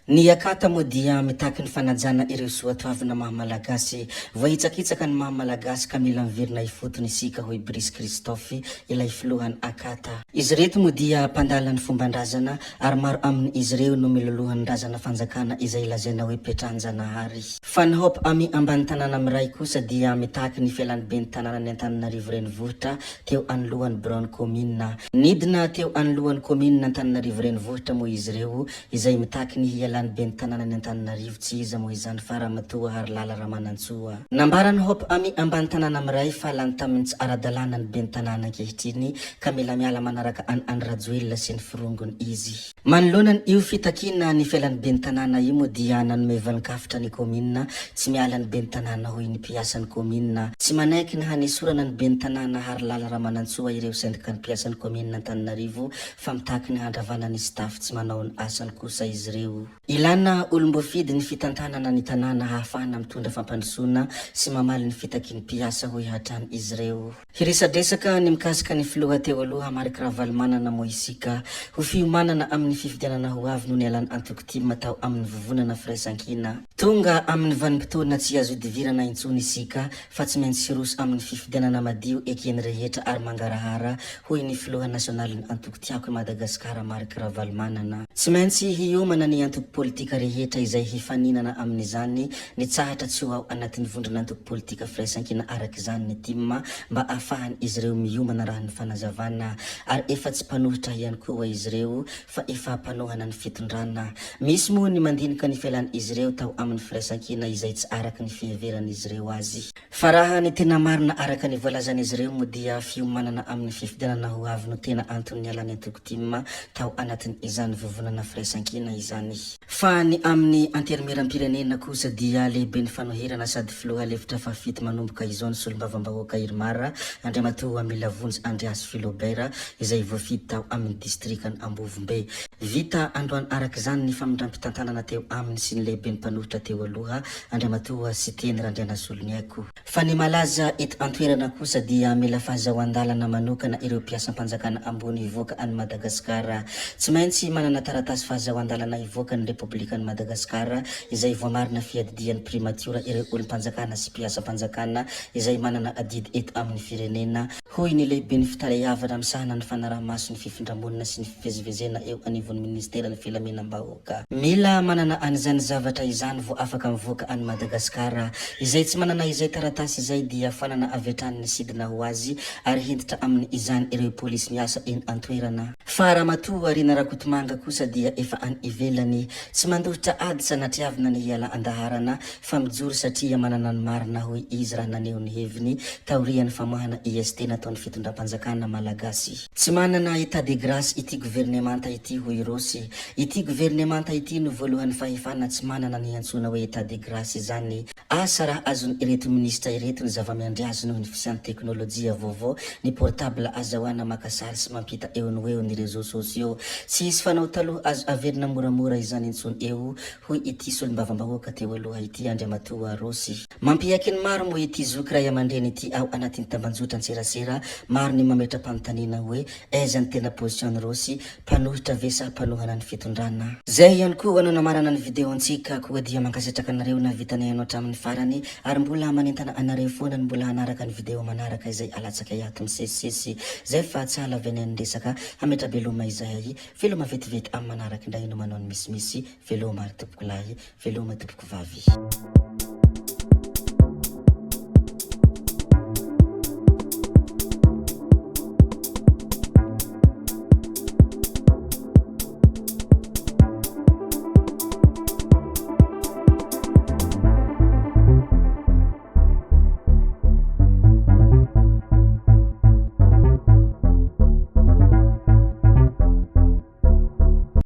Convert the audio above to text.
Ny Akata moa dia mitaky ny fanajana ireo soatoavina maha Malagasy. Voahitsakitsaka ny maha Malagasy ka mila miverina ifotony isika hoy Brice Christophe, ilay filohan'ny Akata. Izy ireto moa dia mpandala ny fomban-drazana ary maro amin'izy ireo no miloloha ny razana fanjakana izay lazaina hoe petran-janahary. Fa ny Hop Ami ambany tanàna miray kosa dia mitaky ny fialan'ny ben'ny tanànan'i Antananarivo Renivohitra teo anoloan'ny biraon'ny kaominina. Nidina teo anoloan'ny kaominina Antananarivo Renivohitra moa izy ireo izay mitaky ny hialan'ny ben'ny tanànan'i Antananarivo tsy iza moa izany fa Ramatoa Harilala Ramanantsoa. Nambaran'ny Hop Ami ambany tanàna miray fa lany tamin'ny tsy ara-dalàna ny ben'ny tanàna ankehitriny ka mila miala manaraka an'i Andry Rajoelina sy ny forongony izy. Manoloana io fitakiana ny fialan'ny ben'ny tanàna io moa dia nanome valin-kafitra ny kaominina tsy miala ny ben'ny tanàna hoy ny mpiasan'ny kaominina. Tsy manaiky ny hanesorana ny ben'ny tanàna Harilala Ramanantsoa ireo sendikan'ny mpiasan'ny kaominina Antananarivo fa mitaky ny handravana ny staff tsy manao ny asany kosa izy ireo. Ilana olom-boafidy ny fitantanana ny tanàna hahafahana mitondra fampandrosoana sy mamaly ny fitakian'ny mpiasa hoy hatrany izy ireo. Hiresadresaka ny mikasika ny filoha teo aloha Marc Ravalomanana moa isika. Ho fiomanana amin'ny fifidianana ho avy no nialan'ny antoko tim tao amin'ny vovonana Firaisankina. Tonga amin'ny vanim-potoana tsy azo idivirana intsony isika fa tsy maintsy hiroso amin'ny fifidianana madio eken'ny rehetra ary mangarahara, hoy ny filoha nasionalin'ny antoko Tiako i Madagasikara Marc Ravalomanana. Tsy maintsy hiomana ny antoko politika rehetra izay hifaninana amin'izany Nitsahatra tsy ho ao anatin'ny vondron'antoko politika Firaisankina araka izany ny tim mba ahafahan'izy ireo miomana raha ny fanazavana ary efa tsy mpanohitra ihany koa izy ireo fa efa mpanohana ny fitondrana. Misy moa ny mandinika ny fialan'izy ireo tao amin'ny Firaisankina izay tsy araka ny fiheveran'izy ireo azy. Fa raha ny tena marina araka ny voalazan'izy ireo moa dia fiomanana amin'ny fifidianana ho avy no tena antony nialan'ny antoko tim tao anatin'izany vovonana Firaisankina izany. Fa ny amin'ny Antenimierampirenena kosa dia lehiben'ny fanoherana sady filoha lefitra fahafito manomboka izao ny solombavambahoaka Irmar, Andriamatoa Milavonjy Andriasy Philobert, izay voafidy tao amin'ny distrikan' Ambovombe. Vita androany araka izany ny famindram-pitantanana teo aminy sy ny lehiben'ny mpanohitra teo aloha, Andriamatoa Siteny Randrianasoloniaiko. Fa ny malaza eto an-toerana kosa dia mila fahazahoan-dalana manokana ireo mpiasam-panjakana ambony hivoaka an'i Madagasikara. Tsy maintsy manana taratasy fahazahoan-dalana hivoaka ny Repoblikan'i Madagasikara izay voamarina fiadidian'ny Primatiora ireo olom-panjakana sy mpiasam-panjakana izay manana adidy eto amin'ny firenena, hoy ny lehiben'ny fitaleavana misahana ny fanaraha-maso ny fifindra-monina sy ny fivezivezena eo anivon'ny minisiteran'ny Filaminam-bahoaka. Mila manana an'izany zavatra izany vao afaka mivoaka an'i Madagasikara. Izay tsy manana izay taratasy izay dia fanana avy hatrany ny sidina ho azy ary hentitra aminy izany ireo polisy miasa eny an-toerana. Fa Ramatoa Rina Rakotomanga kosa dia efa any ivelany. Tsy mandositra ady sanatriavina ny hiala an-daharana fa mijoro satria manana ny marina hoy izy raha naneho ny heviny taorian'ny famoahana IST nataon'ny fitondram-panjakana Malagasy. Tsy manana état de grâce ity governemanta ity hoy i Rossy. Ity governemanta ity no voalohan'ny fahefana tsy manana ny antsoina hoe état de grâce izany. Asa raha azon'ireto minisitra ireto ny zava-miandry azy noho ny fisian'ny teknolojia vaovao, ny portable azahoana maka sary sy mampita eo no eo ny réseaux sociaux. Tsy hisy fanao taloha azo averina moramora izany intsony eo, hoy ity solombavambahoaka teo aloha ity, Andriamatoa Rossy. Mampiaiky ny maro moa ity zoky ray aman-dreny ity ao anatin'ny tambanjotran-tserasera, maro ny mametra-panontaniana hoe aiza ny tena position-n'i Rossy, mpanohitra ve sa mpanohana ny fitondrana? Zay ihany koa no namarana ny video-ntsika, koa dia mankasitraka anareo nahavita nihaino hatramin'ny farany ary mbola manentana anareo foana ny mbola hanaraka ny video manaraka izay alatsakay ato misesisesy zay fa tsy hahalavianay ny resaka, hametra-beloma izahay, veloma vetivety amin'ny manaraka indray no manao ny misimisy, veloma ry tompokolahy, veloma tompokovavy.